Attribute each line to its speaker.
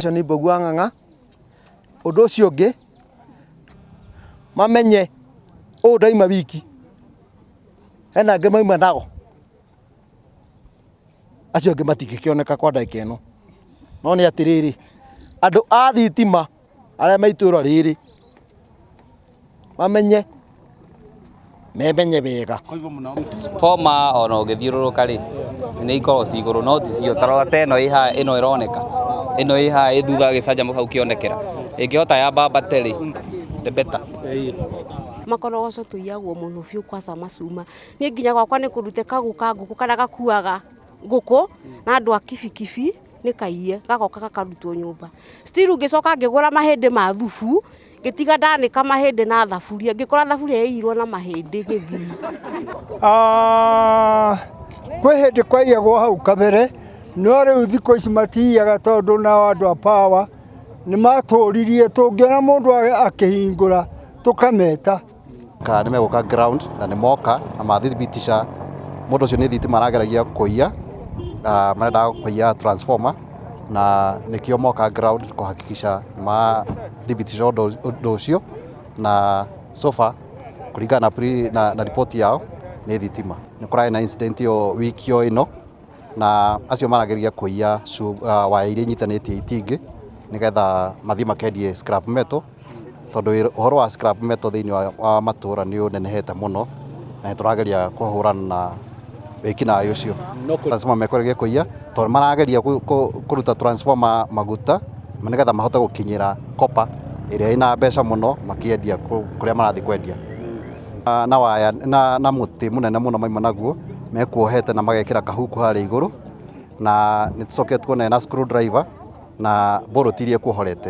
Speaker 1: Ũcio nĩ Mbogu wa Ng'ang'a. Ũndũ ũcio ũngĩ, mamenye ũũ ndaima wiki, hena angĩ mauma nao, acio angĩ matingĩkĩoneka kwa ndagĩka ĩno. No nĩ atĩrĩrĩ, andũ a thitima arĩa me itũra rĩrĩ, mamenye memenye wega.
Speaker 2: Boma ona ũngĩthiũrũrũka rĩ, nĩ ikoragwo ci igũrũ no ti cio. Ta rora ta ĩno ĩ haha ĩno ĩroneka, ĩno ĩ haha ĩ thutha gĩcanjama hau kĩonekera, ĩngĩhota yambambate rĩ, the better.
Speaker 3: Makorogoco tũiyagwo mũno biũ kwanza macuma. Niĩ nginya gwakwa nĩ kũrute kaguka ngũkũ karĩa gakuaga ngũkũ na andũ a kibikibi nĩ kaiye, gagoka gakarutwo nyũmba. Still ngĩcoka ngĩgũra mahĩndĩ ma thubu, ngĩtiga ndanĩka mahĩndĩ na thaburia, ngĩkora thaburia yaiyirwo na mahĩndĩ gĩthii.
Speaker 4: Ah, kwĩ hĩndĩ kwaiyagwo hau kabere no rĩu thikũ ici matiiyaga tondũ nao andũ a power nĩ matũririe tũngĩona mũndũ akĩhingũra tũkameta.
Speaker 5: Kana nĩ megũka ground na nĩ moka na mathibitisha mũndũ ũcio nĩ thitima arageragia kũiya, marendaga kũiya transformer na nĩkĩo moka ground kũhakikisha nĩ mathibitisha ũndũ ũcio na so far kũringana na, pre, na, na riboti yao nĩ thitima. Nĩ kũrarĩ na incident ĩyo wiki o ĩno na acio marageria kũiya waya iria inyitanĩtie itingĩ nĩgetha mathiĩ makendie scrap metal tondũ ũhoro wa scrap metal thĩinĩ wa matũra nĩ ũnenehete mũno na nĩ tũrageria kũhũrana na wĩkinaĩ ũcio. Lazima mekũregia kũiya tondũ marageria kũruta transformer maguta nĩgetha mahote gũkinyĩra copper ĩrĩa ĩna mbeca mũno makĩendia kũrĩa marathiĩ kwendia. Na waya na mũtĩ mũnene mũno mauma naguo mekuohete na magekĩra kahuku harĩa igũrũ na nĩ tũcokete tuona ena screw driver na bolt iria ekuohorete.